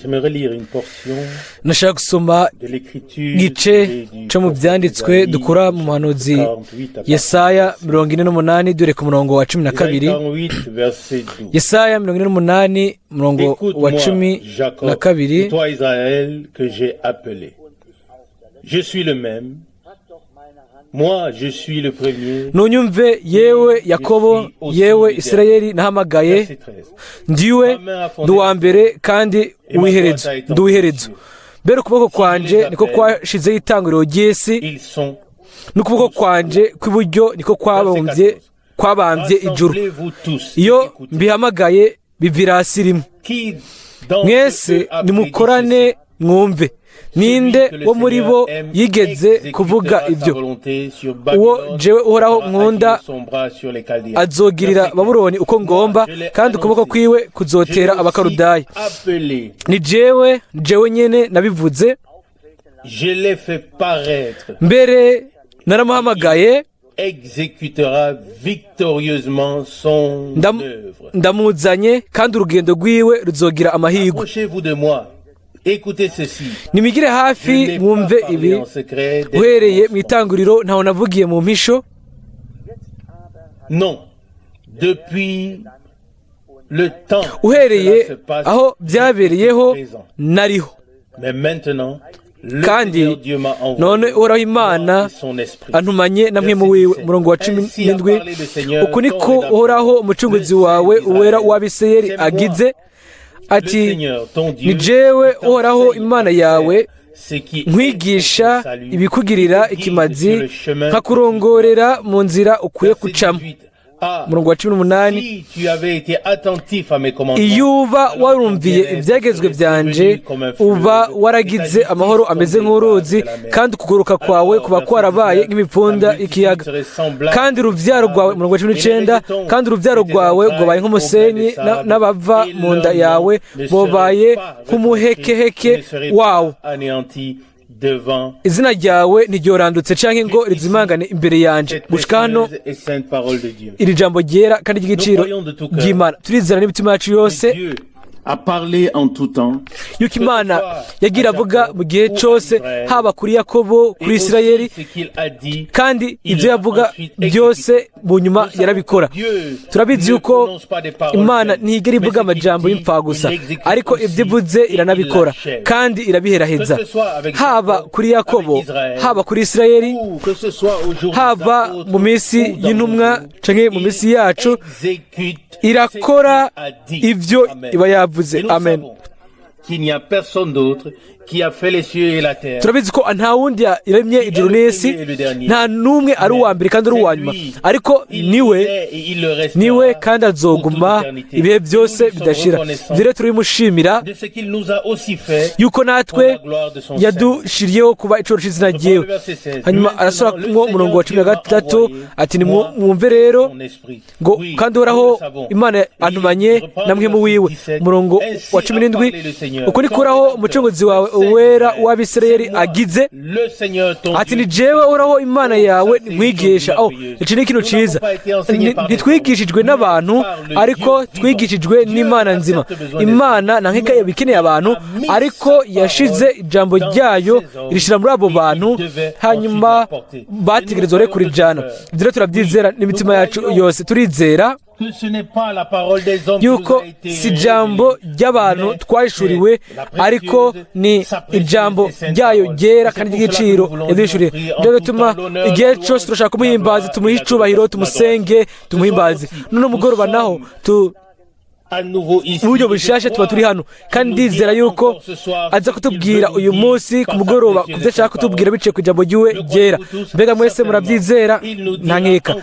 J'aimerais lire une portion Nashaka gusoma de l'écriture igice cyo mu byanditswe dukura mu muhanuzi Yesaya 48, dore ku murongo wa 12. 48, verset 12. Yesaya 48, umurongo wa 12. Et toi, Israël, que j'ai appelé. Je suis le même. Moi, je suis le premier. Nunyumve, yewe Yakobo, yewe Isirayeli nahamagaye. Verset 13. Ndiwe, ndi uwa mbere kandi uw'iherezo, ndi uw'iherezo. Mbere ukuboko kwanje niko kwashizeho itanguriro ry'isi, Ils sont. n'ukuboko kwanje kw'iburyo niko kwabambye ijuru. Rassemblez-vous tous. Iyo Écoutez. mbihamagaye, bivira hasi rimwe. Qui d'entre Mwese eux a prédit nimukorane ceci? mwumve. Ninde wo muri bo yigeze kuvuga ibyo? Uwo jewe Uhoraho nkunda azogirira Babuloni uko ngomba, kandi ukuboko kwiwe kuzotera Abakarudaya. Ni jewe, jewe nyene nabivuze. Je l'ai fait paraître, Mbere naramuhamagaye, exécutera victorieusement son œuvre. ndamuzanye, kandi urugendo rwiwe ruzogira amahirwe. Approchez-vous de moi. Écoutez ceci. Nimigire hafi mwumve ibi. Uhereye mu itanguriro ntawe navugiye mu mpisho. Non. Depuis le temps Uhereye cela se passe, aho byabereyeho nariho. Mais maintenant, le Kandi Seigneur Dieu m'a envoyé, none Uhoraho Imana moi et son esprit. antumanye na mpwemu wiwe. Umurongo wa 17: Uku niko Uhoraho Umucunguzi wawe, Uwera w'Abisirayeli, agize ati: "Ni jewe Uhoraho Imana yawe, nkwigisha ibikugirira ikimazi, nkakurongorera mu nzira ukwiye gucamo." Umurongo wa 18: Iyo uba warumviye ibyagezwe byanje, uba waragize amahoro ameze nk'uruzi, kandi ukuguruka kwawe kuba kwarabaye nk'imipfunda y'ikiyaga. Kandi urubyaro rwawe, umurongo wa 19, kandi urubyaro rwawe rwabaye nk'umusenyi, n'abava mu nda yawe bobaye nk'umuhekeheke wawo. Izina ryawe ntiryorandutse canke ngo rizimangane imbere yanje. Gushika hano iri jambo ryera kandi ry'igiciro ry'Imana, turizera n'imitima yacu yose A parlé en tout temps, yuko Imana yagira avuga mu gihe cyose, haba kuri Yakobo, kuri Isirayeli, kandi ibyo yavuga byose mu nyuma yarabikora. Turabizi yuko Imana ntigera ivuga amajambo y'imfagusa, ariko ibyo ivuze iranabikora kandi irabiheraheza, haba kuri Yakobo, haba kuri Isirayeli, haba mu minsi y'intumwa canke mu minsi yacu, irakora ibyo iba yavuze. Amen. Qu'il n'y a personne d'autre qui a fait les cieux et la terre. Turabizi ko nta wundi yaremye ijuru n'isi, nta n'umwe ari uwa mbere kandi ari uwa nyuma, ariko niwe, niwe kandi azoguma ibihe byose bidashira. Ibyo rero turimushimira yuko natwe yadushiriyeho kuba icuro c'izina ryiwe. Hanyuma arasubira umurongo wa 13 ati: "Nimwumve rero ngo kandi Uhoraho Imana antumanye na mpwemu wiwe." Umurongo wa 17: "Uku niko Uhoraho Umucunguzi wawe, Uwera w'Abisirayeli, agize ati: Ni jewe Uhoraho Imana yawe nkwigisha." Oh, iki ni ikintu ciza. Ntitwigishijwe n'abantu, ariko twigishijwe n'Imana nzima. Imana nta nkeka yabikeneye abantu, ariko yashize ijambo ryayo irishira muri abo bantu, hanyuma bategerezwa rero kurijana. Ibyo rero turabyizera n'imitima yacu yose. Turizera yuko si ijambo ry'abantu twahishuriwe, ariko ni ijambo ryayo ryera kandi ry'igiciro yaduhishuriye. Nibyo bituma igihe cyose turashaka kumuhimbaza, tumuhe icubahiro, tumusenge, tumuhimbaze. None umugoroba naho tu mu buryo bushasha tuba turi hano, kandi ndizera yuko aza kutubwira uyu munsi ku mugoroba ku byo ashaka kutubwira biciye ku ijambo ry'iwe ryera. Mbega mwese murabyizera? Nta nkeka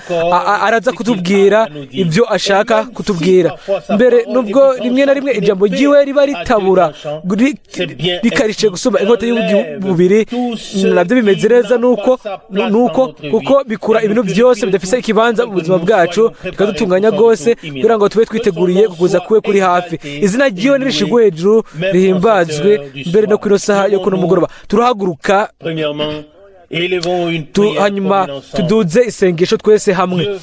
araza kutubwira ibyo ashaka kutubwira. Mbere nubwo rimwe na rimwe ijambo ry'iwe riba ritabura, rikarishe gusumba inkota y'ubugi bubiri, nabyo bimeze neza. Nuko kuko bikura ibintu byose bidafise ikibanza mu buzima bwacu, bikadutunganya rwose kugira ngo tube twiteguriye kuza kuwe kuri hafi. Izina ryiwe nirishigwe hejuru, rihimbazwe mbere no kuri saha yo kuno mugoroba. Turahaguruka. Premièrement, Hanyuma tuduze isengesho twese hamwe.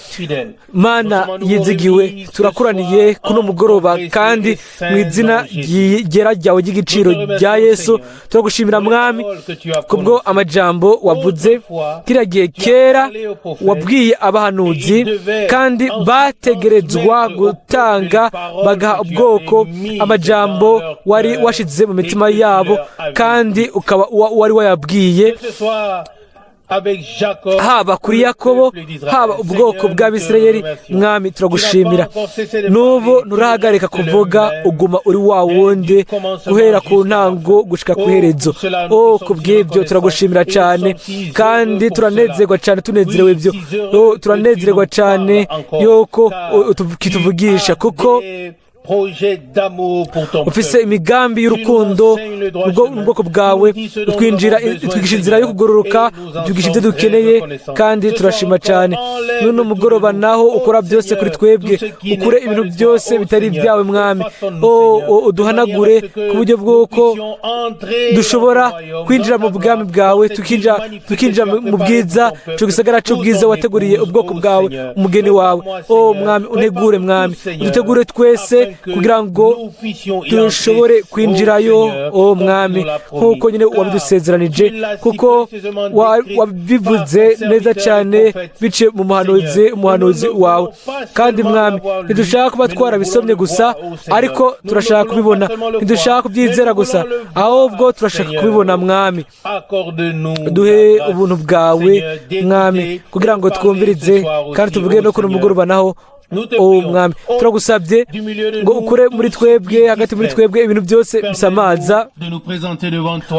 Mana yizigiwe, turakoraniye kuno mugoroba kandi mu izina ryera ryawe ry'igiciro rya Yesu, turagushimira Mwami kubwo amajambo wavuze kiriya gihe kera wabwiye abahanuzi, kandi bategerezwa gutanga bagaha ubwoko amajambo wari washize mu mitima yabo, kandi ukaba wari wayabwiye haba kuri Yakobo, haba ubwoko bw'Abisirayeli. Mwami turagushimira, n'ubu nturahagarika kuvuga, uguma uri wa wundi guhera ku ntango gushika ku iherezo. O kubw'ibyo turagushimira cyane, kandi turanezerwa cyane, tunezerewe ibyo, turanezerwa cyane yuko ukituvugisha, kuko ufise imigambi y'urukundo mu bwoko bwawe, utwigisha inzira yo kugororoka, utwigisha ibyo dukeneye, kandi turashima cyane. None mugoroba naho ukora byose kuri twebwe, ukure ibintu byose bitari ibyawe Mwami, uduhanagure ku buryo bw'uko dushobora kwinjira mu bwami bwawe, tukinjira mu bwiza, icyo gisagara cy'ubwiza wateguriye ubwoko bwawe, umugeni wawe. O Mwami, untegure Mwami, udutegure twese kugira ngo dushobore kwinjirayo, o Mwami, nk'uko nyine wabidusezeranije, kuko wabivuze neza cyane biciye mu muhanuzi wawe. Kandi Mwami, ntidushaka kuba twarabisomye gusa, ariko turashaka kubibona, ntidushaka kubyizera gusa, ahubwo turashaka kubibona Mwami. Duhe ubuntu bwawe Mwami, kugira ngo twumvirize kandi tuvuge no kuri mugoroba naho. O Mwami, turagusabye ngo ukure muri twebwe, hagati muri twebwe, ibintu byose bisamaza,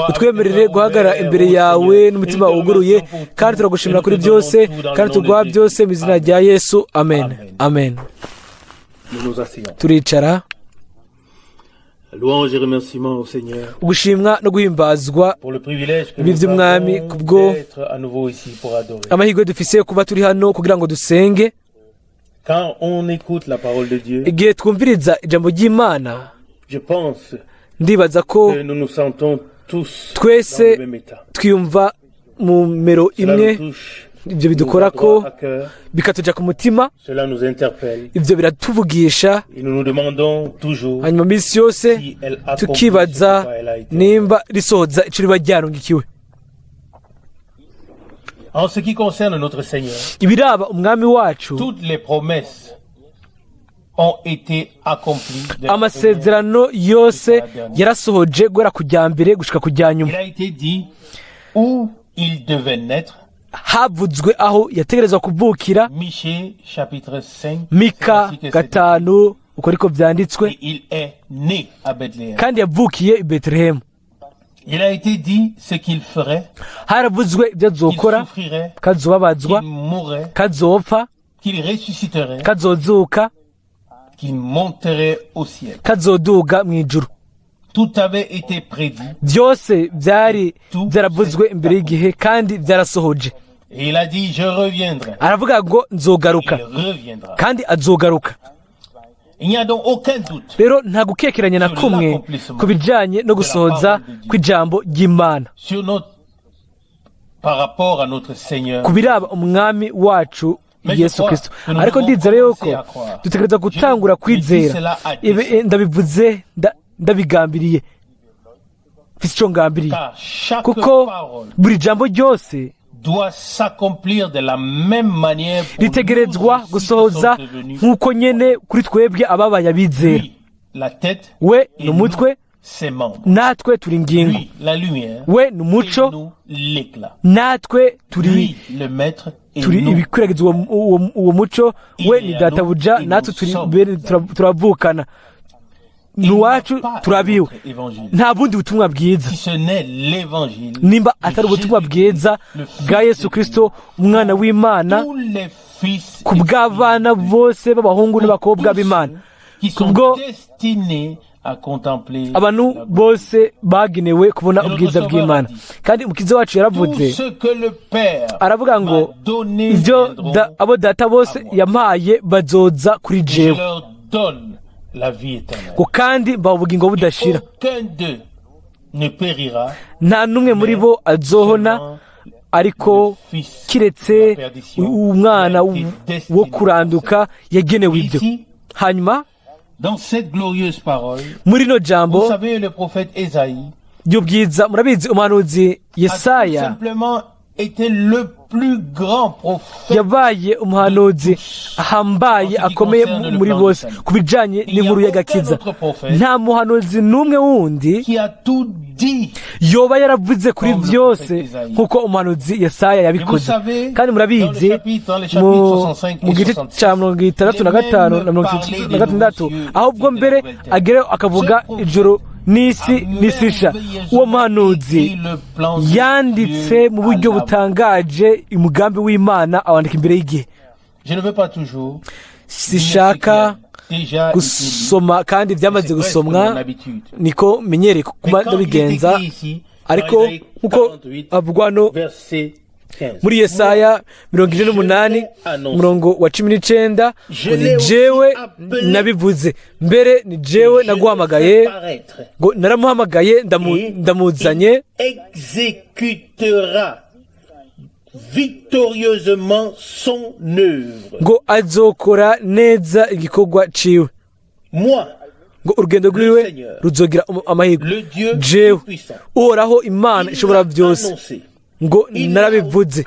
utwemerere guhagarara imbere yawe n'umutima wuguruye, kandi turagushimira kuri byose, kandi tuguha byose mu izina rya Yesu. Amen, amen. Turicara. Ugushimwa no guhimbazwa iby'Umwami kubwo amahirwe dufise kuba turi hano kugira ngo dusenge. Igihe twumviriza ijambo ry'Imana, ndibaza ko twese twiyumva mu mero imwe. Ibyo bidukora ko bikatuja ku mutima, ibyo biratuvugisha, hanyuma minsi yose tukibaza nimba risohoza ico riba ryarungikiwe. Ibiraba Umwami wacu, amasezerano yose yarasohoje guhera ku rya mbere gushika ku rya nyuma. Havuzwe aho yategerezwa kuvukira, Mika 5, uko ariko byanditswe, kandi yavukiye i Betelehemu. Haravuzwe ibyo azokora, kazobabazwa, kazopfa, kazozuka, kazoduga mu ijuru. Byose byari byaravuzwe imbere y'igihe kandi byarasohoje. Aravuga ngo nzogaruka, kandi azogaruka. Rero nta gukekeranya na kumwe ku bijyanye no gusohoza kw'ijambo ry'Imana ku biraba Umwami wacu Yesu Kristo. Ariko ndizera yuko dutegereza gutangura kwizera. Ndabivuze, ndabigambiriye, mfise ico ngambiriye, kuko buri jambo ryose ritegerezwa gusohoza nk'uko nyene kuri twebwe ababaye abizera. We ni umutwe, natwe turi ingingo. We ni umuco, natwe turi ibikwiragiza uwo muco. We ni databuja, natwe turavukana, ni uwacu, turabiwe. Nta bundi butumwa bwiza nimba atari ubutumwa bwiza bwa Yesu Kristo, umwana w'Imana, ku bw'abana bose b'abahungu n'abakobwa b'Imana, kubwo abantu bose bagenewe kubona ubwiza bw'Imana. Kandi Umukiza wacu yaravuze, aravuga ngo ibyo abo data bose yampaye bazoza kuri jewe, ngo kandi mbaha ubugingo budashira, nta n'umwe muri bo azohona, Ariko kiretse umwana wo kuranduka yagenewe ibyo. Hanyuma muri rino jambo ry'ubwiza, murabizi, umuhanuzi Yesaya yabaye umuhanuzi ahambaye akomeye muri bose ku bijyanye n'inkuru y'agakiza. Nta muhanuzi n'umwe wundi yoba yaravuze kuri byose nk'uko umuhanuzi Yesaya yabikoze. Kandi murabizi, mu gice cya 65 na 66, ahubwo mbere agerayo akavuga ijoro n'isi n'isisha. Uwo muhanuzi yanditse mu buryo butangaje umugambi w'Imana, awandika imbere y'igihe. Sishaka gusoma kandi byamaze gusomwa, niko menyereye kuba ndabigenza. Ariko nkuko havugwa hano muri Yesaya 48, umurongo wa 19, ngo: "Ni jewe nabivuze, mbere ni jewe naguhamagaye." Ngo naramuhamagaye, ndamuzanye. Exécutera victorieusement son œuvre. Ngo azokora neza igikorwa ciwe. Moi, ngo urugendo rwiwe ruzogira amahirwe. Jewe Uhoraho Imana ishobora byose, ngo narabivuze,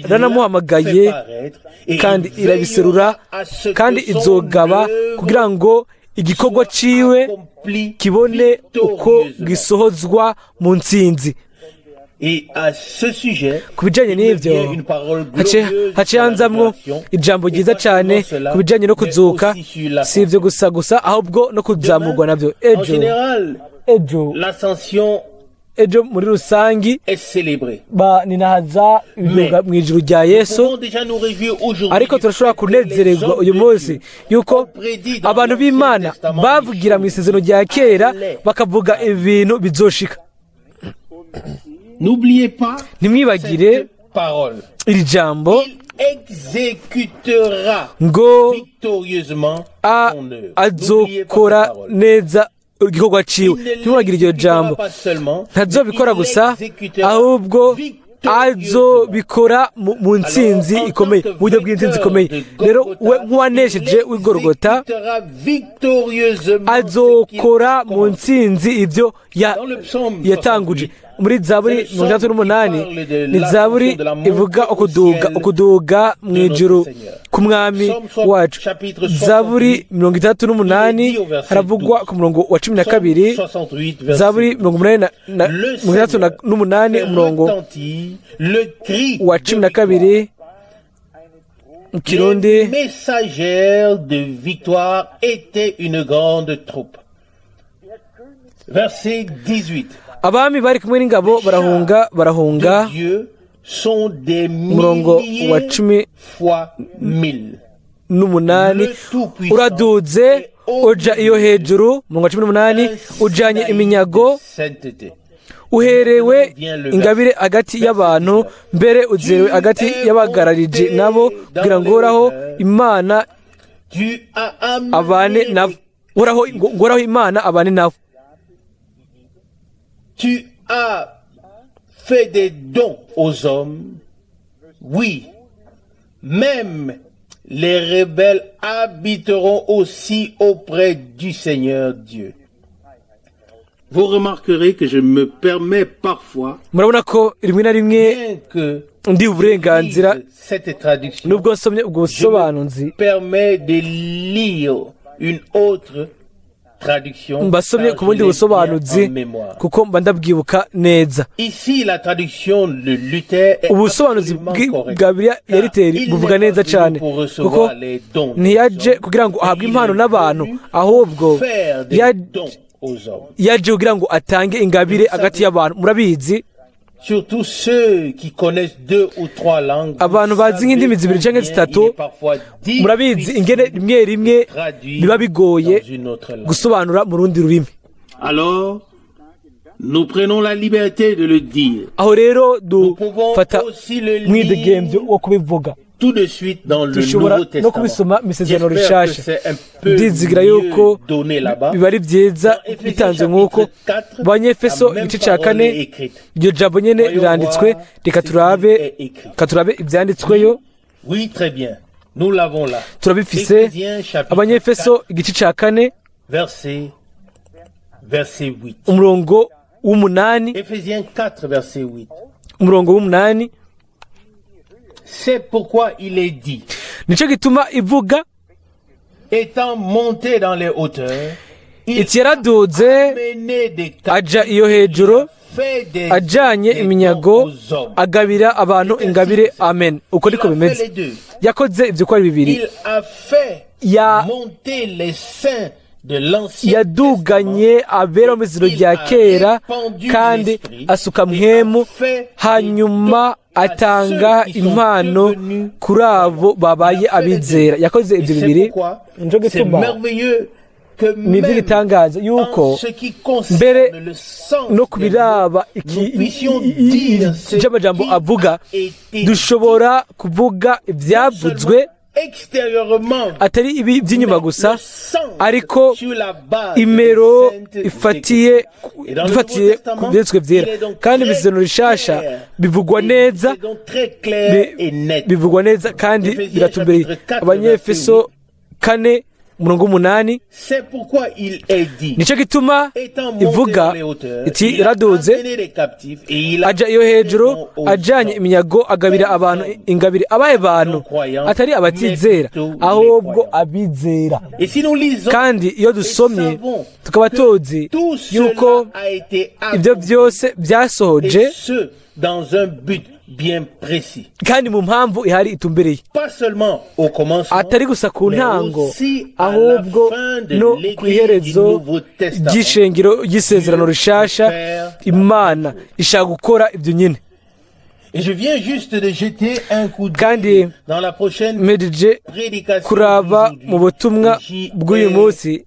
naranamuhamagaye, kandi irabiserura, kandi izogaba kugira ngo igikorwa ciwe kibone uko gisohozwa mu ntsinzi. Ku bijyanye n'ibyo haciye hanzamwo ijambo ryiza cyane ku bijyanye no kuzuka. Si ibyo gusa gusa, ahubwo no kuzamurwa nabyo. Ejo ejo muri rusangi ninahaza mu ijuru rya Yesu. Ariko turashobora kunezererwa uyu munsi yuko abantu b'Imana bavugira mu isezerano rya kera, bakavuga ibintu bizoshika. Ntimwibagire iri jambo ngo azokora neza igikorwa ciwe. Ntimwibagire iryo jambo. Ntazobikora gusa, ahubwo azobikora mu ntsinzi ikomeye, mu buryo bw'intsinzi ikomeye. Rero we nk'uwanesheje w'Igorogota azokora mu ntsinzi ibyo yatanguje. Muri Zaburi 68, ni Zaburi ivuga ukuduga mu ijuru k'Umwami wacu. Zaburi 68 haravugwa ku murongo wa 12. Zaburi 68, umurongo wa 12 mu Kirundi. Messagères de victoire étaient une grande troupe. Verset 18. Abami bari kumwe n'ingabo barahunga, barahunga. Umurongo wa 18: uraduze uja iyo hejuru. Umurongo wa 18: ujanye iminyago, uherewe ingabire hagati y'abantu, mbere uzerewe hagati y'abagararije nabo, kugira ngo Uhoraho Imana abane nabo. Ngo Uhoraho Imana abane nabo. Tu as fait des dons aux hommes. Oui, même les rebelles habiteront aussi auprès du Seigneur Dieu. Vous remarquerez que je me permets parfois, Murabona ko rimwe na rimwe bien que ndi uburenganzira, cette traduction, nubwo nsomye ubwo busobanuzi, permet de lire une autre traduction. Mbasomye ku bundi busobanuzi kuko mba ndabwibuka neza. Ici, la traduction de Luther est Ubusobanuzi bwa Bibiliya ya Riteri buvuga neza cyane, kuko ntiyaje kugira ngo ahabwe impano n'abantu, ahubwo yaje kugira ngo atange ingabire hagati y'abantu. Murabizi, Surtout ceux qui connaissent deux ou trois langues. abantu bazi nk'indimi zibiri cyangwa zitatu, murabizi ingene rimwe rimwe biba bigoye gusobanura mu rundi rurimi. Alors, nous prenons la liberté de le dire. Aho rero dufata umwidegembyo wo kubivuga. tout de suite dans le Dushobora Nouveau no kubisoma Testament. mu Isezerano J'espère que Rishasha. c'est un peu Ndizigira mieux yuko donné là-bas. biba ari byiza Dans Ephésiens bitanzwe nk'uko. chapitre 4, Banyefeso la même igice cya parole kane, est écrite. iryo jambo nyene Voyons riranditswe. voir Reka ce turabe, qui est écrit. reka turabe ibyanditsweyo. Oui, très bien. Nous l'avons là. Turabifise. Éphésiens chapitre Abanyefeso 4, igice cya kane, verset 8. umurongo w'umunani. Éphésiens 4, verset 8. Umurongo w'umunani. C'est pourquoi il est dit, Nicyo gituma ivuga étant monté dans les hauteurs, il iti yaraduze amené des captifs, aja iyo hejuru, fait des, ajanye des iminyago, dons aux hommes. agabira abantu ingabire. Amen, uko Il niko a fait bimeze. les deux. Yakoze ibyo uko ari bibiri. Il a fait monter les saints de l'Ancien Yaduganye abera mu izina rya kera, kandi asuka mpwemu, hanyuma atanga impano kuri abo babaye abizera. Yakoze ibyo bibiri. Nico C'est gituma merveilleux que ni iby'igitangaza yuko mbere no kubiraba iby'amajambo avuga, dushobora kuvuga ibyavuzwe atari ibi by'inyuma gusa, ariko imero ifatiye, dufatiye ku byanditswe byera. Kandi mu Rishasha bivugwa neza, bivugwa neza kandi biratumbereye. Abanyefeso 4, umurongo w'umunani. Nicyo gituma ivuga iti yaraduze aja iyo hejuru, ajanye iminyago, agabira abantu ingabire. Abaye bantu? Atari abatizera, ahubwo abizera. Kandi iyo dusomye tukaba tuzi yuko ibyo byose byasohoje dans un but bien précis. Kandi mu mpamvu ihari itumbereye, atari gusa ku ntango, ahubwo no ku iherezo ry'ishengero ry'Isezerano Rishasha. Imana ishaka gukora ibyo nyine. Kandi mpejeje kuraba mu butumwa bw'uyu munsi,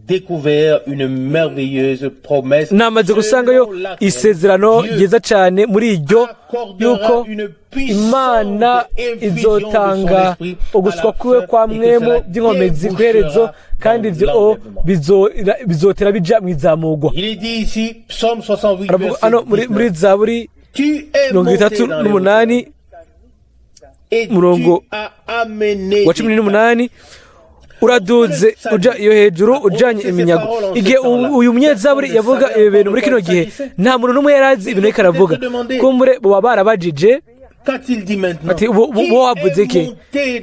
découvert une merveilleuse promesse. Namaze gusangayo isezerano ryiza cyane muri iryo, yuko Imana izotanga uguswa kwiwe kwa mpwemu by'inkomezi ku iherezo, kandi ibyo bizotera bija mu izamugwa. Hano muri Zaburi 38, murongo wa 18: uraduze uja iyo hejuru, ujanye iminyago. Igihe uyu munyezaburi yavuga ibi bintu muri kino gihe, nta muntu n'umwe yari azi ibintu ariko aravuga. Kumbure baba barabajije ati: ubu wavuze iki?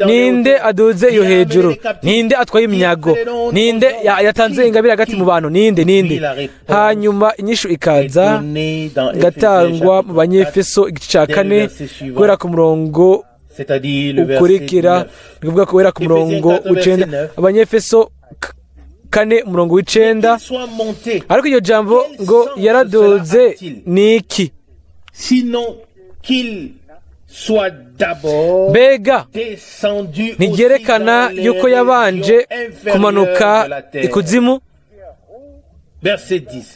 Ninde aduze iyo hejuru? Ninde atwaye iminyago? Ninde yatanze ingabire hagati mu bantu? Ninde, ninde? Hanyuma inyishu ikaza igatangwa mu Banyefeso igice cya kane, guhera ku murongo ukurikira, ni kuvuga guhera ku murongo w'icenda. Abanyefeso 4, umurongo w'icenda. Ariko iryo jambo ngo yaraduze ni iki? Mbega ntiryerekana yuko yabanje kumanuka ikuzimu?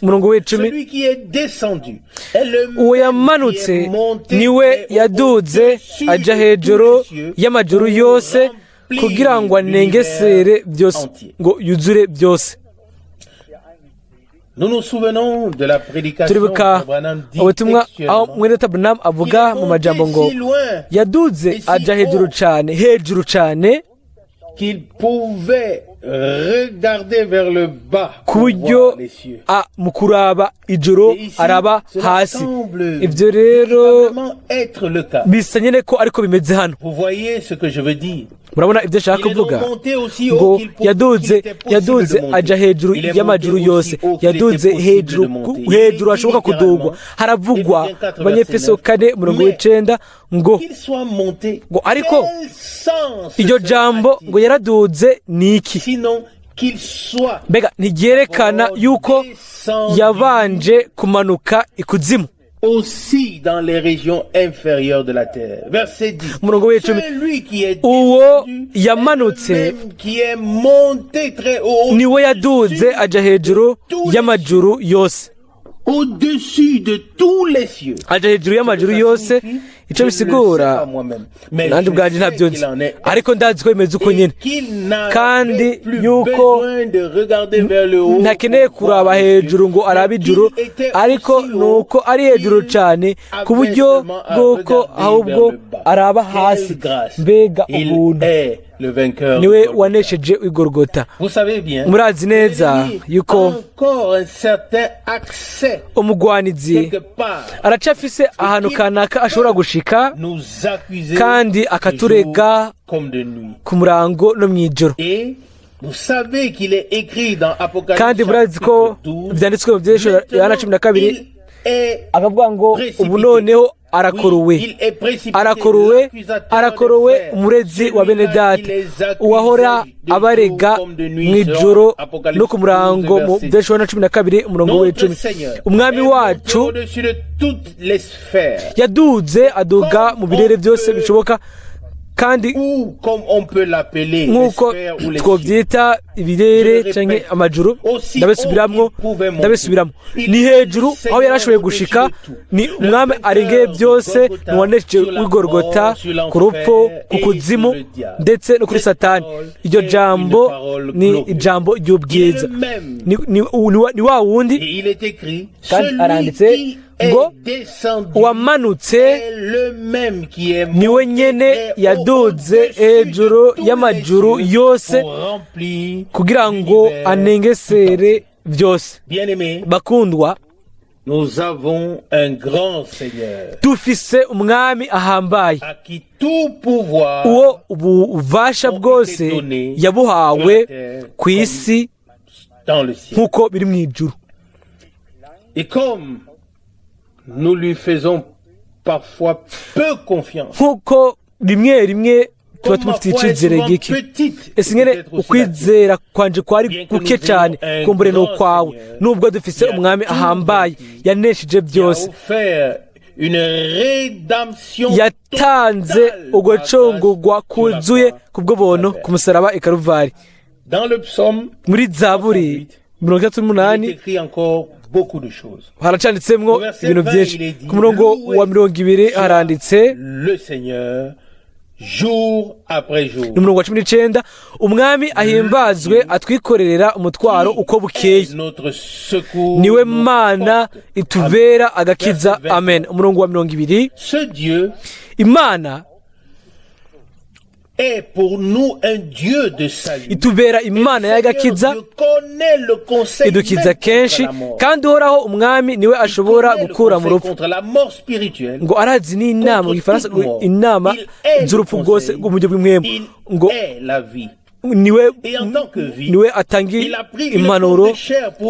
Umurongo w'icumi: uwo yamanutse niwe yaduze aja hejuru y'amajuru yose, kugira ngo anengesere byose, ngo yuzure byose. Turibuka ubutumwa aho mwene Branham avuga mu majambo ngo yaduze aja hejuru cyane, hejuru cyane, qu'il pouvait regarder vers le bas ku buryo mu kuraba ijoro araba hasi. Ibyo rero bisa nyine ko ariko bimeze hano. Murabona ibyo ashaka kuvuga, ngo yaduze aja hejuru y'amajuru yose, yaduze hejuru, hejuru hashoboka kudugwa. Haravugwa Abanyefeso 4, umurongo w'icenda ngo ariko iryo jambo ngo yaraduze ni iki? Mbega ntiryerekana yuko yabanje kumanuka ikuzimu? Aussi dans les régions inférieures de la terre. Verset 10. Umurongo w'icumi: Celui qui est uwo yamanutse qui est monté très haut, niwe yaduze aja hejuru y'amajuru yose. Au-dessus de tous les cieux. Aja hejuru y'amajuru yose. Icyo bisigura, nanjye ubwanjye ntabyo nzi, ariko ndazi ko bimeze uko nyine, kandi yuko ntakeneye kuraba hejuru ngo arabe ijuru, ariko ni uko ari hejuru cyane ku buryo bw'uko ahubwo araba hasi. Mbega ubuntu! Niwe wanesheje igorogota. Murazi neza yuko umugwanizi aracafise ahantu kanaka ashobora gushika kandi akaturega ku murango no mu ijoro. Kandi murazi ko byanditswe mu byesho Yohana 12, akavuga ngo ubu noneho arakorowe, arakorowe, arakorowe, umurezi wa bene data, uwahora abarega mu ijoro no ku murango, mu byesho Yohana 12 umurongo w'10. Umwami wacu yaduze, aduga mu birere byose bishoboka, kandi nk'uko twobyita ibirere cyangwa amajuru, ndabisubiramo, ndabisubiramo, ni hejuru aho yari ashoboye gushika. Ni umwami arengeye byose, ni uwanesheje w'igorogota, ku rupfu, ku kuzimu, ndetse no kuri Satani. Iryo jambo ni ijambo ry'ubwiza. Ni wa wundi. Kandi aranditse ngo uwamanutse niwe nyene yaduze hejuru y'amajuru yose kugira ngo anengesere byose. Bakundwa, Nous avons un grand Seigneur dufise umwami ahambaye à qui tout pouvoir uwo ububasha bwose yabuhawe ku isi dans le ciel. nk'uko biri mu ijuru. Et comme nous lui faisons parfois peu confiance, Nk'uko rimwe rimwe tuba tumufitiye icyizere gike, ese nyine ukwizera kwanje kwari guke cyane, kumbure ni ukwawe, nubwo dufise umwami ahambaye yanesheje byose, offert une rédemption yatanze ugucungurwa kuzuye ku bw'ubuntu ku musaraba i Karuvari. Dans le psaume, Muri Zaburi 38 il est écrit encore beaucoup de choses. haracanditsemwo ibintu byinshi. Ku murongo wa 20 haranditse, Le Seigneur, jour après jour. Ni umurongo wa 19: umwami ahimbazwe, atwikorerera umutwaro uko bukeye. Notre secours, Niwe notre Mana porte. itubera agakiza. Amen. Umurongo wa 20. Ce Dieu Imana est pour nous un Dieu de salut. itubera Imana y'agakiza, Dieu connaît le conseil idukiza même kenshi. contre la mort. Kandi Uhoraho umwami niwe ashobora Connaît le gukura mu conseil rupfu. contre la mort spirituelle. Ngo arazi n'inama, mu gifaransa ngo inama z'urupfu rwose rw'uburyo bw'impwemu, ngo est la vie. Niwe, Et en tant que vie, niwe atanga impanuro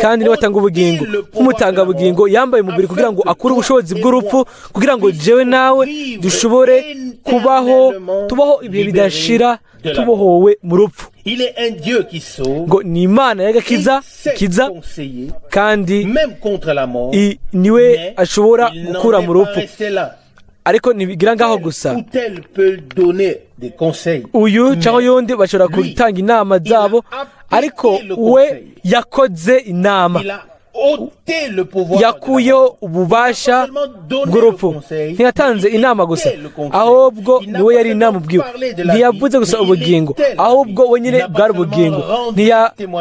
kandi niwe atanga ubugingo. Nk'umutangabugingo yambaye umubiri kugira ngo akure ubushobozi bw'urupfu, kugira ngo jewe nawe dushobore kubaho, tubaho ibihe bidashira, tubohowe mu rupfu. Il est un Dieu qui sauve. Ngo ni Imana y'agakiza Il sait kiza conseiller, kandi même contre la mort. Niwe Mais ashobora il n'en gukura est mu pas rupfu. resté là. Ariko ntibigira ngaho gusa. Ou tel peut donner des conseils. Uyu cyangwa uyundi bashobora Lui, gutanga inama zabo, ariko we yakoze inama. Il a ôté le pouvoir de la Yakuyeho mort. ububasha bw'urupfu. Ntiyatanze inama gusa, ahubwo niwe yari inama ubwiwe. Ntiyavuze gusa ubugingo, ahubwo we nyine bwari ubugingo.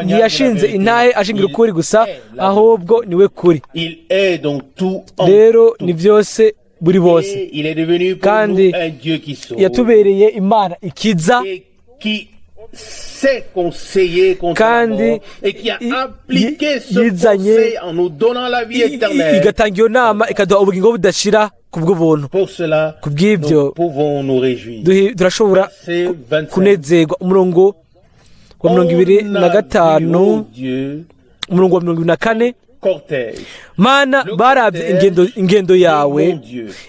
Ntiyashinze intahe ashingira ukuri gusa, ahubwo niwe kuri. Il est donc tout en Rero tout. ni byose buri bose. Et il est devenu pour Kandi nous un Dieu qui sauve yatubereye Imana ikiza et qui sait conseiller contre la kandi mort et qui a appliqué ce yizanye conseil en nous donnant la vie éternelle. igatanga iyo nama, ikaduha ubugingo budashira ku bw'ubuntu. Pour cela, Ku bw'ibyo nous pouvons nous réjouir. turashobora Verset 25. kunezerwa. Umurongo wa mirongo ibiri On na a gatanu, vu, oh Dieu, umurongo wa 24: cortège. Mana, barabye ingendo yawe,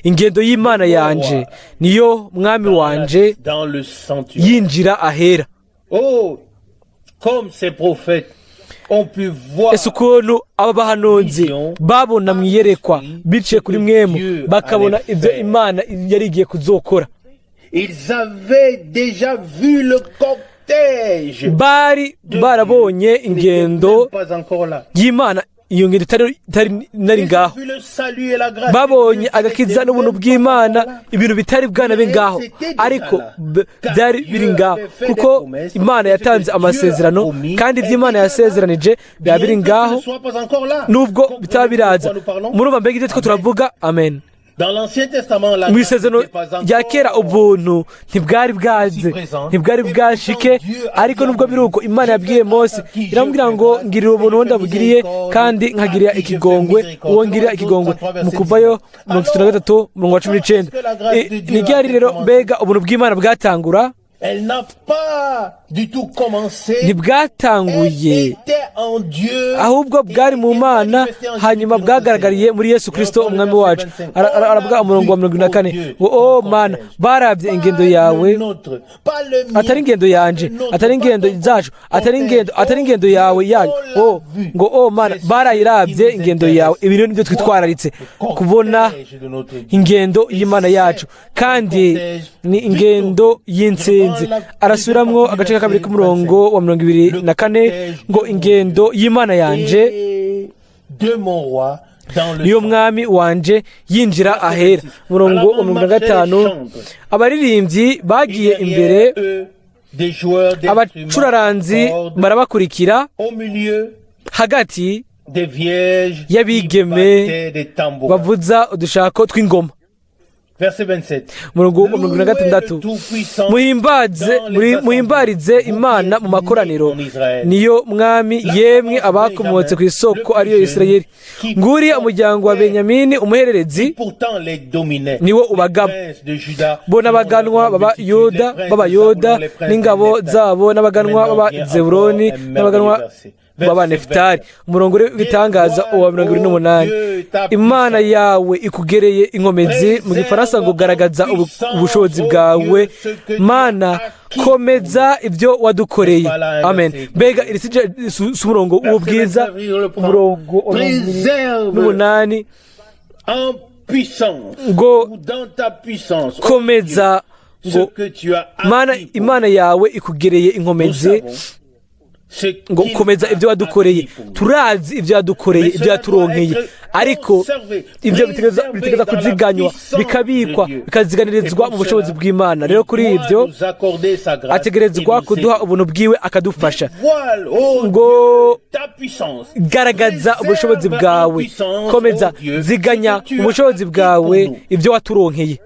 ingendo y'Imana yanje, niyo mwami wanje, Dans le sanctuaire. yinjira ahera. Oh, comme ces prophètes ont pu voir Ese ukuntu aba bahanuzi babona mu iyerekwa biciye kuri mpwemu, bakabona ibyo Imana yari igiye kuzokora! Ils avaient déjà vu le cortège Bari de barabonye Dieu. ingendo N'était même pas encore là. y'Imana Iyo ngendo itari nari ngaho. Babonye agakiza n'ubuntu bw'Imana, ibintu bitari bwanabe ngaho, ariko byari biri ngaho kuko Imana yatanze amasezerano, kandi ibyo Imana yasezeranije biba biri ngaho nubwo bitaba biraza. Murumva mbega ibyo two turavuga? Amen. Mu isezerano rya kera ubuntu ntibwari bwaze, ntibwari bwashike, ariko nubwo biri uko, Imana yabwiye Mose, iramubwira ngo: "Ngirira ubuntu uwo ndabugiriye, kandi nkagirira ikigongwe uwo ngirira ikigongwe." Mu Kuvayo 33, umurongo wa 19. Ni ryari rero mbega ubuntu bw'Imana bwatangura? Ntibwatanguye, ahubwo bwari mu Mana, hanyuma bwagaragariye muri Yesu Kirisito Umwami wacu. Aravuga umurongo wa 74 ngo: "O Mana, barabye ingendo yawe, atari ingendo yanje, atari ingendo zacu, atari ingendo yawe yayo." O ngo: "O Mana, barayirabye ingendo yawe." Ibi rero nibyo twitwararitse, kubona ingendo y'Imana yacu, kandi ni ingendo y'intsinzi. Arasubiramwo agace ka kabiri k'umurongo wa 24 ngo: "Ingendo y'Imana yanje niyo mwami wanje yinjira ahera." Umurongo wa 45: "Abaririmbyi bagiye imbere, abacuraranzi barabakurikira, hagati y'abigeme bavuza udushako tw'ingoma." Umurongo wa 46: "Muhimbaze, muhimbarize Imana mu makoraniro, niyo mwami, yemwe abakomotse ku isoko ariyo Isirayeli. Nguriya umuryango wa Benyamini, umuhererezi niwo ubagaba. Bona abaganwa b'Abayuda n'ingabo zabo, n'abaganwa b'Abazeburoni, n'abaganwa b'Abanefutari." Umurongo w'ibitangaza uwa 28: "Imana yawe ikugereye inkomezi." Mu Gifaransa ngo: "Garagaza ubushobozi bwawe, Mana, komeza ibyo wadukoreye." Amen. Mbega iri si umurongo w'ubwiza? Umurongo wa 28 ngo: "Komeza," ngo: "Mana, Imana yawe ikugereye inkomezi," ngo: "Komeza ibyo wadukoreye." Turazi ibyo yadukoreye, ibyo yaturonkeye, ariko ibyo bitegereza kuziganywa, bikabikwa, bikaziganirizwa mu bushobozi bw'Imana. Rero kuri ibyo ategerezwa kuduha ubuntu bwiwe, akadufasha ngo: "Garagaza ubushobozi bwawe, komeza, ziganya ubushobozi bwawe ibyo waturonkeye."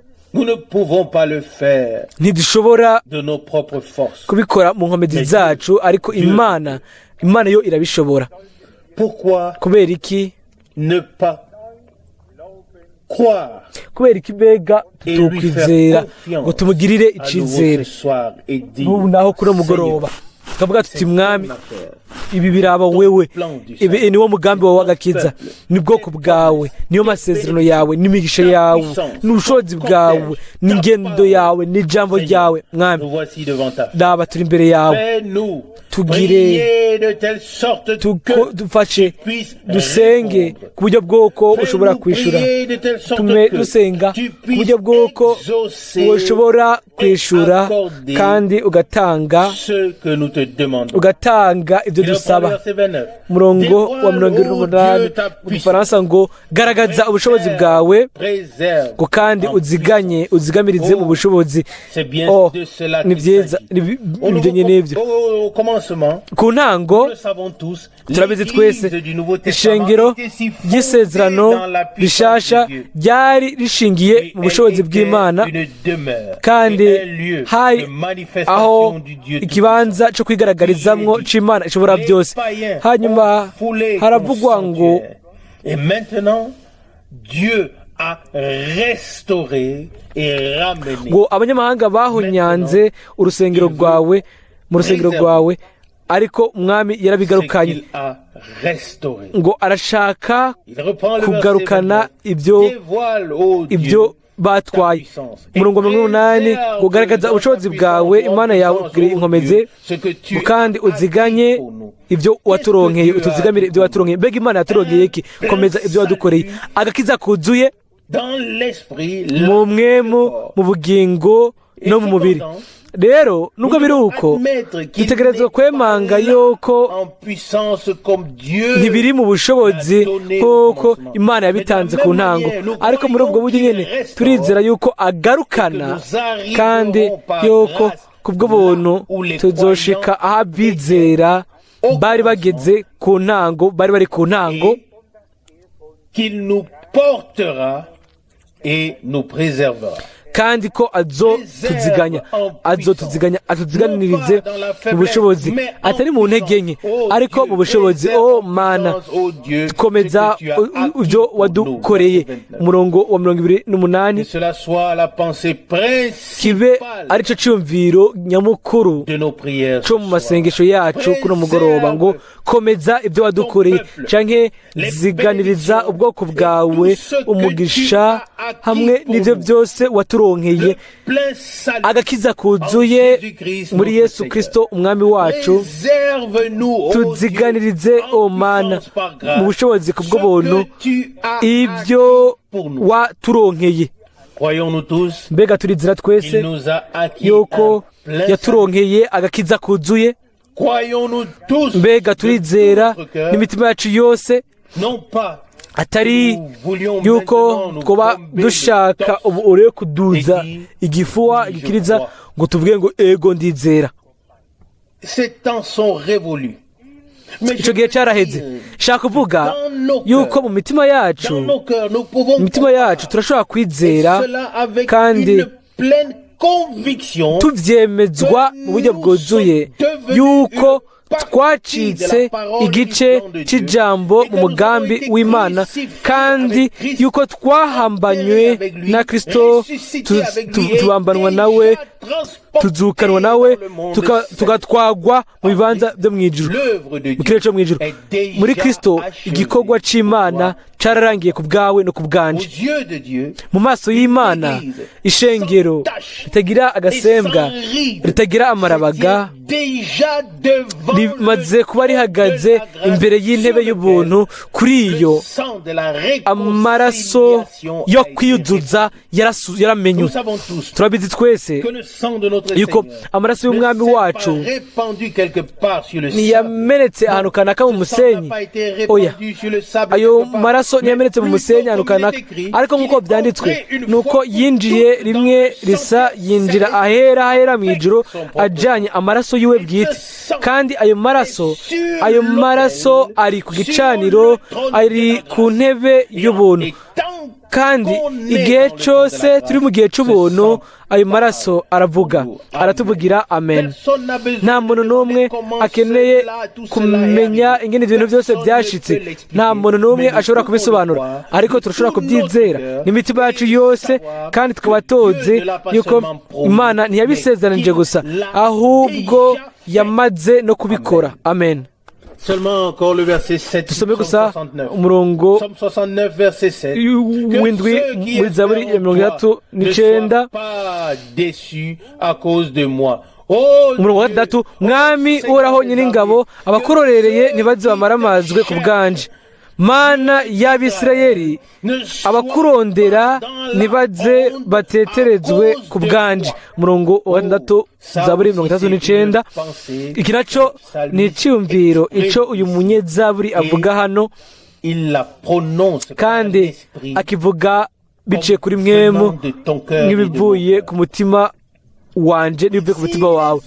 Ntidushobora kubikora mu nkomezi zacu, ariko Imana yo irabishobora. Kubera iki? Kubera iki mbega tutukwizera ngo tumugirire icyizere n'ubu naho kuri mugoroba, tukavuga tuti: "Mwami, ibi biraba wewe, ibi niwo mugambi wawe w'agakiza, ni bwoko bwawe, niyo masezerano yawe, n'imigisha yawe, n'ubushobozi bwawe, n'ingendo yawe, n'ijambo ryawe. Mwami, raba turi imbere yawe, tugire, dufashe dusenge ku buryo bw'uko ushobora kwishyura. Tume dusenga ku buryo bw'uko ushobora kwishyura kandi ugatanga ibyo dusaba." Umurongo wa 28 mu Gifaransa ngo: "Garagaza ubushobozi bwawe," ngo: "kandi uziganye, uzigamirize mu bushobozi." Oh, ni byiza, ibyo nyine ibyo. Ku ntango, turabizi twese, ishengero ry'isezerano rishasha ryari rishingiye mu bushobozi bw'Imana, kandi hari aho ikibanza cyo kwigaragarizamwo c'Imana ishobora byose. Hanyuma haravugwa ngo Et maintenant, Dieu a restauré et ramené. ngo abanyamahanga bahonyanze urusengero rwawe, mu rusengero rwawe, ariko Umwami yarabigarukanye. Ce qu'il a restauré. Ngo arashaka Il reprend le kugarukana verset 29. ibyo Dévoile, ô Dieu, ibyo batwaye. Umurongo wa 80 ngo: "Garagaza ubushobozi bwawe, Imana yawe kugira inkomezi, ngo kandi uziganye ibyo waturonkeye, utuzigamire ibyo waturonkeye." Mbega Imana yaturonkeye iki? Komeza ibyo wadukoreye, agakiza kuzuye dans l'esprit, mu mpwemu, mu bugingo no mu mubiri. Rero nubwo biri uko, dutegerezwa kwemanga yuko ntibiri mu bushobozi nk'uko Imana yabitanze ku ntango, ariko muri ubwo buryo nyine turizera yuko agarukana, kandi yuko kubw'ubuntu tuzoshika aho abizera bari bageze ku ntango, bari bari ku ntango. Qu'il nous portera et nous préservera. Kandi ko azotuziganya, azotuziganya, atuziganirize mu bushobozi, atari mu ntege nke, ariko mu bushobozi. O Mana, komeza ibyo wadukoreye. Umurongo wa 28. Que cela soit la pensée Kibe principale aricyo cyumviro nyamukuru de nos prières cyo mu masengesho yacu kuno mugoroba, ngo komeza ibyo wadukoreye, canke ziganiriza ubwoko bwawe umugisha hamwe n'ibyo byose waturonkeye, plein salut agakiza kuzuye muri Yesu Kristo Umwami wacu. Préserve-nous, ô Tuziganirize, Dieu, o Mana, en puissance par grâce, mu bushobozi kubw'ubuntu, ce que tu as ibyo pour nous. waturonkeye. Croyons-nous tous Mbega turizira twese qu'il nous a acquis yuko un plein salut? yaturonkeye agakiza kuzuye? Croyons-nous tous Mbega de turizera tout notre cœur, n'imitima yacu yose, non pas atari nous voulions yuko maintenant nous twoba bomber le dushaka torse ubu urebe kuduza igifuwa oui, je igikiriza crois. ngo tuvuge ngo ego, ndizera. Ces temps sont révolus. Mais Icyo gihe cyaraheze. Shaka kuvuga yuko mu mitima yacu, dans nos cœurs, nous pouvons mu mitima yacu turashobora kwizera, cela avec kandi une pleine conviction tubyemezwa mu buryo bwuzuye yuko twacitse igice cy'ijambo mu mugambi w'Imana, kandi yuko twahambanywe na Kristo, tubambanwa nawe, tuzukanwa nawe, tugatwagwa mu bibanza byo mu ijuru, mu kirere cyo mu ijuru muri Kristo. Igikorwa cy'Imana cyararangiye ku bwawe no ku bwanje. Mu maso y'Imana, ishengero ritagira agasembwa, ritagira amarabaga, rimaze kuba rihagaze imbere y'intebe y'ubuntu. Kuri iyo amaraso yo kwiyuzuza yaramenywe. Turabizi twese yuko amaraso y'Umwami wacu ntiyamenetse ahantu kanaka mu musenyi. Oya, ayo maraso ntiyamenetse mu musenyi ahantu kanaka, ariko nk'uko byanditswe, ni uko yinjiye rimwe risa, yinjira ahera ahera mu ijuru, ajyanye amaraso yiwe bwite. Kandi ayo maraso ari ku gicaniro, ari ku ntebe y'ubuntu. Kandi igihe cyose turi mu gihe cy'ubuntu, ayo maraso aravuga, aratuvugira. Amen. Nta muntu n'umwe akeneye kumenya ingene ibintu byose byashitse. Nta muntu n'umwe ashobora kubisobanura, ariko turashobora kubyizera n'imitima yacu yose, kandi tukaba tuzi yuko Imana ntiyabisezeranije gusa, ahubwo yamaze no kubikora. Amen. Seulement encore le verset 7. Dusome gusa umurongo Psaume 69, verset 7. w'indwi muri Zaburi ya 69. Pas déçus à cause de moi. Umurongo wa 6: Mwami Uhoraho Nyiringabo, abakurorereye ntibaze bamaramazwe ku bwanje. Mana y'Abisirayeli, abakurondera ntibaze bateterezwe ku bwanje. Umurongo wa 6, Zaburi 69. Iki nacyo ni icyumviro icyo uyu munyezaburi avuga hano, kandi akivuga biciye kuri Mpwemu, nk'ibivuye ku mutima wanje n'ibivuye ku mutima wawe.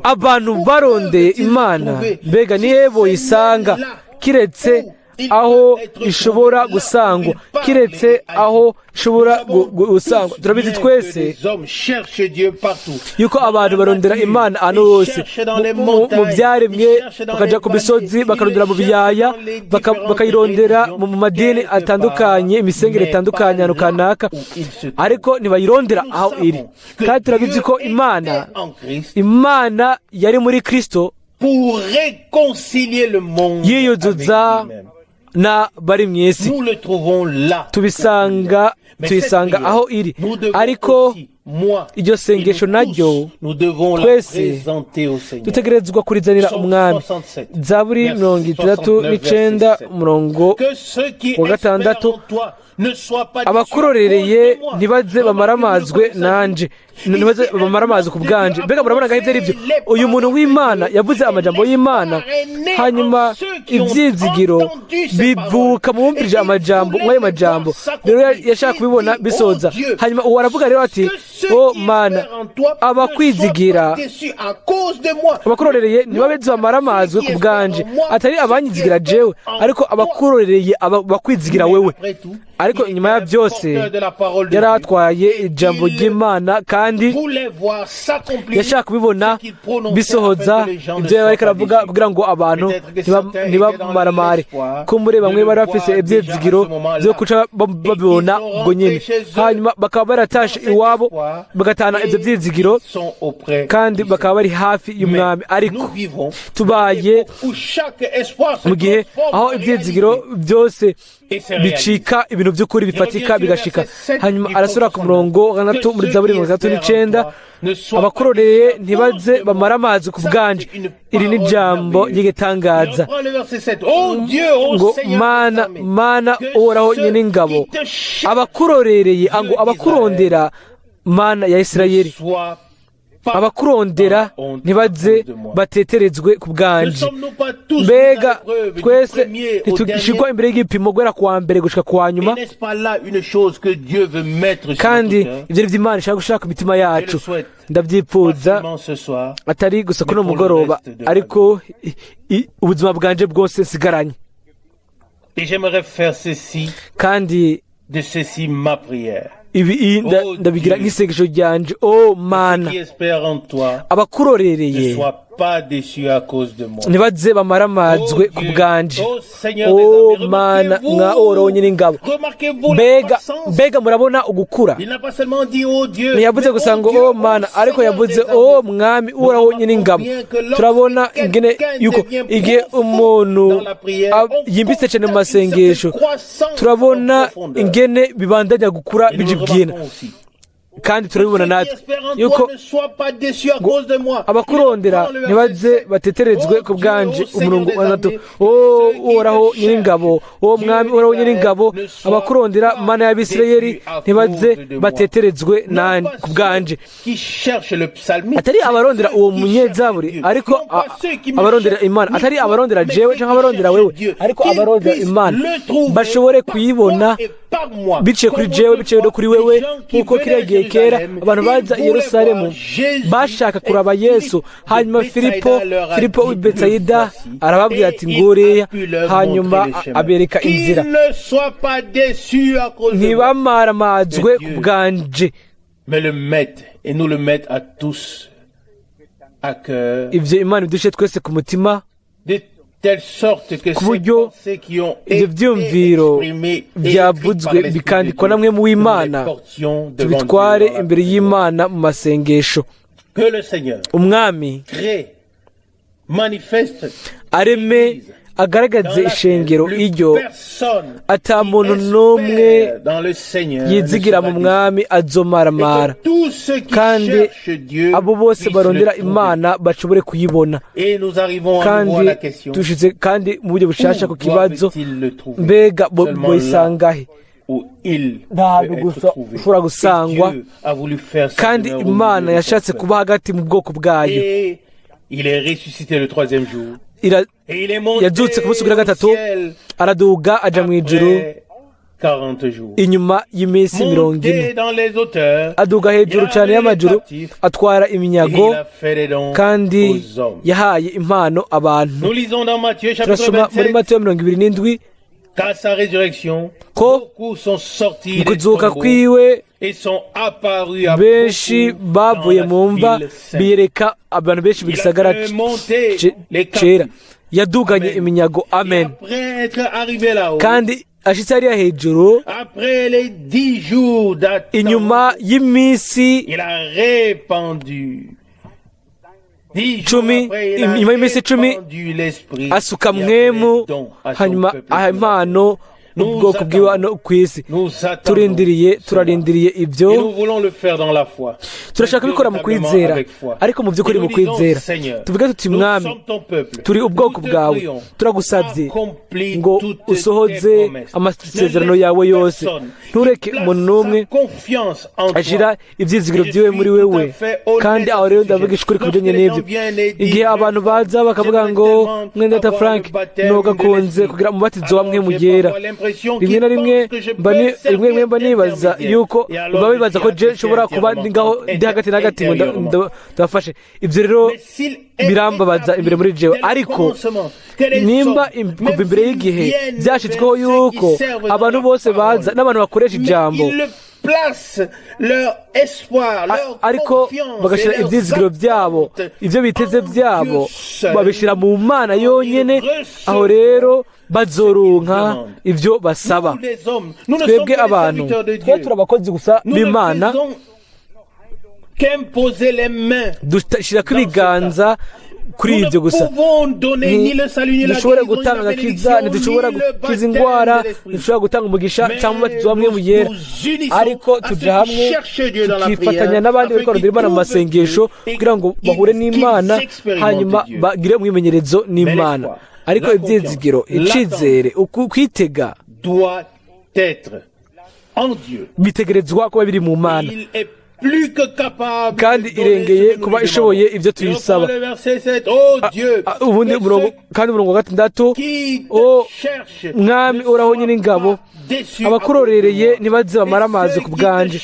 Abantu barondeye Imana, mbega nihe boyisanga kiretse aho ishobora gusangwa, kiretse aho ishobora gusangwa? Turabizi twese yuko abantu barondera Imana ahantu hose mu byaremwe, bakajya ku misozi, bakarondera mu biyaya, bakayirondera mu madini atandukanye, imisengere itandukanye, ahantu kanaka, ariko ntibayirondera aho iri. Kandi turabizi ko Imana yari muri Kristo yiyuzuza na bari mu isi. Tubisanga aho iri, ariko iryo sengesho naryo twese dutegerezwa kurizanira Umwami. Zaburi 69, umurongo wa 6: abakurorereye ntibaze bamaramazwe nanje. Ntibaze bamara amazi ku bwanje. Mbega murabona ngaho ibyo ari byo? Uyu muntu w'Imana yavuze amajambo y'Imana, hanyuma ibyizigiro bivuka mu bumvirije amajambo mw'ayo majambo. Rero yashaka kubibona bisoza. Hanyuma uwo aravuga rero ati: "O Mana, abakwizigira, abakurorereye ntibabe bamara amazwe ku bwanje, atari abanyizigira jewe, ariko abakurorereye, bakwizigira wewe." Ariko inyuma ya byose yari atwaye ijambo ry'Imana, kandi yashaka kubibona bisohoza ibyo yari ariko aravuga, kugira ngo abantu ntibamaramare. Kumbure bamwe bari bafise ibyizigiro byo kuca babibona ubwo nyine, hanyuma bakaba baratashe iwabo, bagatahana ibyo byizigiro, kandi bakaba bari hafi y'Umwami. Ariko tubaye mu gihe aho ibyizigiro byose bicika ibintu by'ukuri bifatika, bigashika. Hanyuma arasubira ku murongo wa 6 muri Zaburi 69: "Abakuroreye ntibaze bamara amazi ku bwanje." Iri ni ijambo ry'igitangaza ngo: "Mana, Mana Uhoraho Nyen'ingabo, abakurorereye," ngo abakurondera, Mana ya Isirayeli, "abakurondera ntibaze bateterezwe ku bwanje." Mbega twese ntitugishirwa imbere y'igipimo guhera ku wa mbere gushika ku wa nyuma? Kandi ibyo ni byo Imana ishaka gushaka imitima yacu. Ndabyipfuza atari gusa kuno mugoroba, ariko ubuzima bwanje bwose nsigaranye. Kandi ibi ndabigira nk'isengesho ryanje: O Mana, abakurorereye ntibaze bamaramazwe ku bwanje. O Mana mwa Uhoraho Nyiringabo. Mbega murabona ugukura? Ntiyavuze gusa ngo: "O Mana," ariko yavuze: "O Mwami Uhoraho Nyiringabo." Turabona ingene yuko igihe umuntu yimbitse cyane mu masengesho, turabona ingene bibandanya gukura bija ibwina. Kandi turabibona natwe yuko abakurondera ntibaze bateterezwe ku bwanje. Umurongo wa 6: "O Uhoraho Nyiringabo, o Mwami Uhoraho Nyiringabo, abakurondera, Mana y'Abisirayeli, ntibaze bateterezwe ku bwanje." Atari abarondera uwo munyezaburi, ariko abarondera Imana, atari abarondera jewe cyangwa abarondera wewe, ariko abarondera Imana bashobore kuyibona biciye kuri jewe, biciye no kuri wewe. Nk'uko kiriya gihe kera abantu baza i Yerusalemu bashaka kuraba Yesu, hanyuma Filipo w'i Betsayida arababwira ati: "Nguriya," hanyuma abereka inzira. Ntibamaramazwe ku bwanje. Mais le mette et nous le mette à tous à cœur. Ibyo Imana idushe twese ku mutima, De telle sorte que ku buryo ibyo byiyumviro byavuzwe bikandikwa namwe mu w'Imana, tubitware imbere y'Imana mu masengesho. Umwami areme, agaragaze ishengero iryo ata muntu n'umwe yizigira mu Mwami azomaramara, kandi abo bose barondera Imana bashobore kuyibona. Kandi dushitse kandi mu buryo bushasha ku kibazo: mbega boyisangahe? Ntabwo gusa ushobora gusangwa. Kandi Imana yashatse kuba hagati mu bwoko bwayo. Yazutse ku munsi wa gatatu, araduga aja mu ijuru inyuma y'iminsi 40, aduga hejuru cyane y'amajuru, atwara iminyago, kandi yahaye impano abantu. Turasoma muri Matayo 27 ko mu kuzuka kwiwe benshi bavuye mu mva, biyereka abantu benshi mu gisagara cera. Yaduganye iminyago. Amen. Kandi ashitse hariya hejuru, inyuma y'iminsi 10, inyuma y'iminsi 10, asuka Mpwemu, hanyuma aha impano. ubwoko bwiwe hano ku isi. Turindiriye, turarindiriye ibyo. Turashaka kubikora mu kwizera, ariko mu by'ukuri mu kwizera tuvuge tuti: "Mwami, turi ubwoko bwawe, turagusabye ngo usohoze amasezerano yawe yose. Ntureke umuntu n'umwe ashyira ibyizigiro byiwe muri wewe." Kandi aho rero ndavuga ishuri ku bijyanye n'ibyo. Igihe abantu baza bakavuga ngo: "Mwene data Frank, ntugakunze kugira umubatizo wa Mpwemu Yera," rimwe na rimwe rimwe mba nibaza yuko baba bibaza ko je nshobora kuba ndi ngaho ndi hagati na hagati ngo ndabafashe. Ibyo rero birambabaza imbere muri jewe. Ariko nimba kuva imbere y'igihe byashyizweho yuko abantu bose baza n'abantu bakoresha ijambo, ariko bagashyira ibyizigiro byabo, ibyo biteze byabo, babishyira mu Mana yonyine, aho rero bazoronka ibyo basaba. Twebwe abantu, twe turi abakozi gusa b'Imana, dushyirako ibiganza kuri ibyo gusa. Ntidushobora gutanga agakiza, ntidushobora gukiza indwara, ntidushobora gutanga umugisha cyangwa umubatizo wa Mpwemu Yera, ariko tujya hamwe tukifatanya n'abandi bari kurondera Imana mu masengesho kugira ngo bahure n'Imana, hanyuma bagire umwimenyerezo n'Imana. Ariko ibyizigiro, icizere, kwitega bitegerezwa kuba biri mu Mana, kandi irengeye kuba ishoboye ibyo tuyisaba. Ubundi umurongo, kandi umurongo wa 6: "O Mwami Uhoraho Nyiringabo, abakurorereye ntibaze bamara amazi ku bwanje.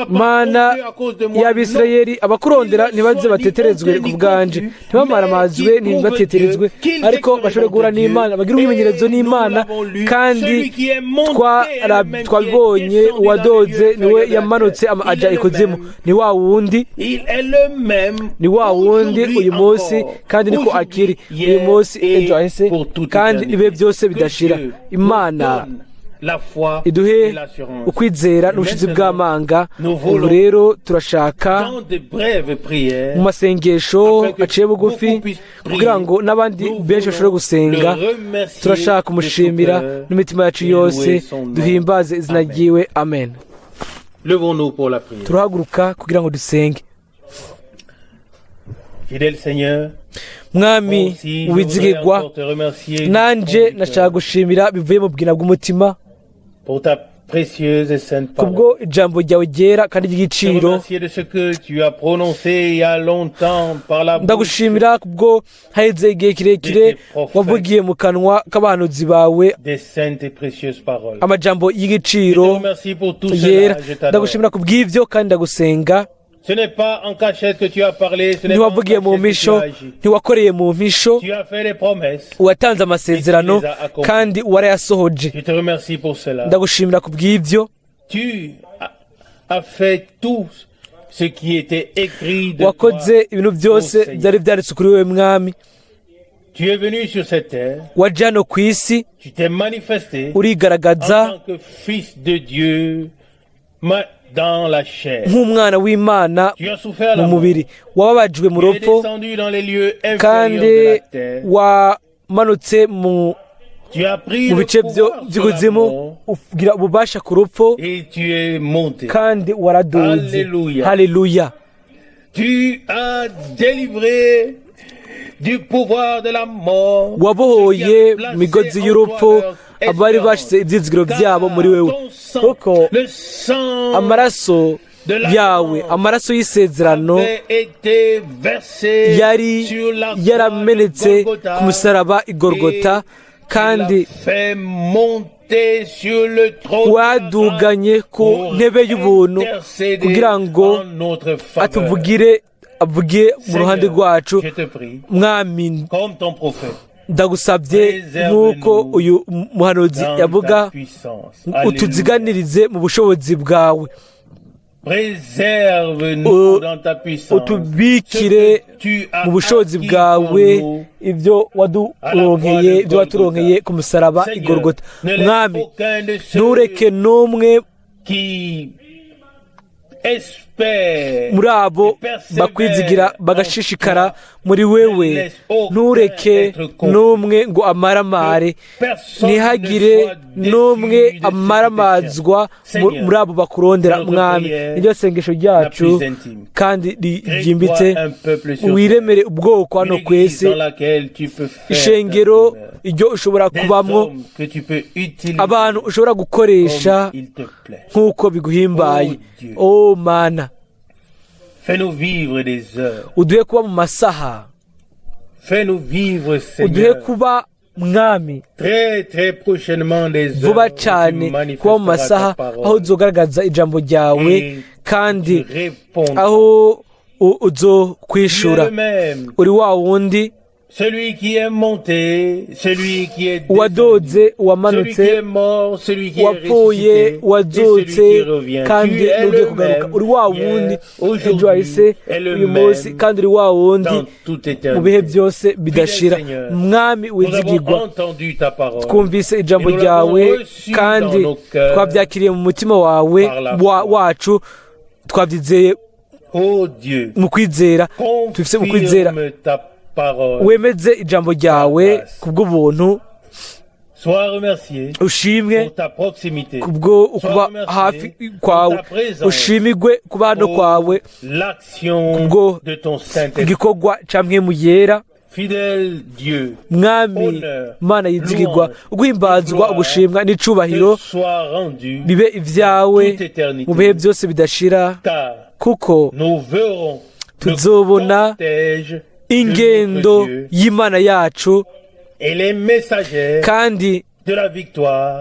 Mana y'Abisirayeli, abakurondera ntibaze bateterezwe ku bwanje, ntibamaramazwe, ntibateterezwe, ariko bashobore guhura n'Imana, bagire umwimenyerezo n'Imana." Kandi twabibonye, uwadoze niwe yamanutse aja ikuzimu. Ni wa wundi, ni wa wundi uyu munsi, kandi niko akiri uyu munsi, ejo hahise, kandi ibihe byose bidashira. Imana iduhe ukwizera n'ubushizi bw'amanga. Ubu rero turashaka mu masengesho aciye bugufi kugira ngo n'abandi benshi bashobore gusenga. Turashaka kumushimira n'imitima yacu yose, duhimbaze izina ryiwe. Amen. Turahaguruka kugira ngo dusenge. Mwami wizigirwa, nanje nashaka gushimira bivuye mu bwina bw'umutima kubwo ijambo ryawe ryera kandi ry'igiciro. Ndagushimira kubwo haheze igihe kirekire wavugiye mu kanwa k'abahanuzi bawe amajambo y'igiciro yera. Ndagushimira kubw'ibyo kandi ndagusenga. Ntiwavugiye mu mpisho, ntiwakoreye mu mpisho, watanze amasezerano kandi warayasohoje. Ndagushimira ku bw'ibyo. Wakoze ibintu byose byari byanditse kuri wowe, Mwami. Waje hano ku isi, urigaragaza nk'umwana w'Imana mu mubiri. Wababajwe mu rupfu kandi wamanutse mu bice by'ikuzimu, ugira ububasha ku rupfu kandi waraduze. Haleluya! Wabohoye migozi y'urupfu abari bashyize ibyizigiro byabo muri wewe, kuko amaraso yawe, amaraso y'isezerano, yari yaramenetse ku musaraba igorogota, kandi waduganye ku ntebe y'ubuntu kugira ngo atuvugire, avuge mu ruhande rwacu. Mwami, ndagusabye nk'uko uyu muhanuzi yavuga, utuziganirize mu bushobozi bwawe, utubikire mu bushobozi bwawe ibyo waduronkeye, ibyo waturonkeye ku musaraba igorogota. Mwami, ntureke n'umwe Muri abo bakwizigira bagashishikara muri wewe, ntureke n'umwe ngo amaramare, ntihagire n'umwe amaramazwa muri abo bakurondera, Mwami. Niryo sengesho ryacu kandi ryimbitse. Wiremere ubwoko hano ku isi, ishengero iryo ushobora kubamwo, abantu ushobora gukoresha nk'uko biguhimbaye. O Mana, uduhe kuba mu masaha, uduhe kuba, Mwami, vuba cyane kuba mu masaha aho uzogaragaza ijambo ryawe kandi aho uzo kwishura. Uri wa wundi, uwadoze, uwamanutse, uwapfuye, uwazutse kandi n'ugiye kugaruka. Uri wa wundi ejo hahise, uyu munsi, kandi uri wa wundi mu bihe byose bidashira. Mwami wizigirwa, twumvise ijambo ryawe kandi twabyakiriye mu mutima wawe wacu, twabyizeye mu kwizera, tubifite mu kwizera. Wemeze ijambo ryawe kubw'ubuntu. Ushimwe kubwo kuba hafi kwawe, ushimigwe kuba hano kwawe, kubwo igikorwa cya Mpwemu Yera. Mwami Mana yizigirwa, uguhimbazwa, ugushimwa n'icubahiro bibe ibyawe mu bihe byose bidashira, kuko tuzobona ingendo y'Imana yacu kandi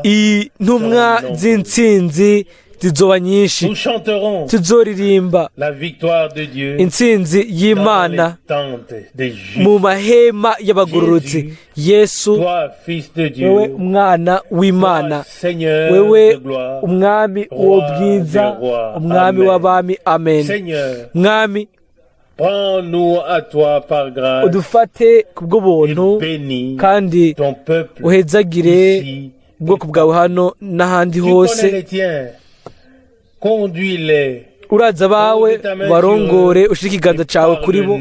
intumwa z'intsinzi zizoba nyinshi. Tuzoririmba intsinzi y'Imana mu mahema y'abagororotsi. Yesu, wewe Mwana w'Imana, wewe Umwami w'ubwiza, Umwami w'abami, amen. Mwami, udufate kubw'ubuntu kandi uhezagire ubwoko bwawe hano n'ahandi hose. Uraza abawe, barongore, ushire ikiganza cyawe kuri bo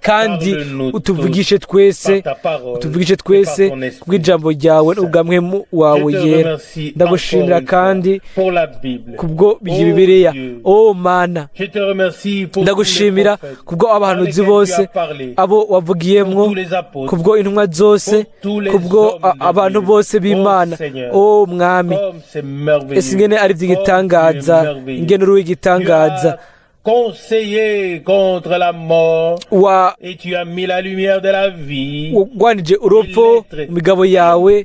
kandi utuvugishe twese, utuvugishe twese kubw'ijambo ryawe n'ubwa Mpwemu wawe Yera. Ndagushimira kandi kubwo Bibiliya. O Mana, ndagushimira kubwo abahanuzi bose abo wavugiyemwo, kubwo intumwa zose, kubwo abantu bose b'Imana. O Mwami, ese ingene ari iby'igitangaza, ingene uri uw'igitangaza! Conseillé contre la mort, et tu as mis la lumière de la vie, wagwanije urupfu mu migabo yawe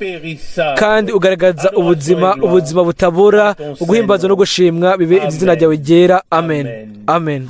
kandi ugaragaza ubuzima, ubuzima butabura. Uguhimbaza no gushimwa bibe izina ryawe ryera. Amen, amen.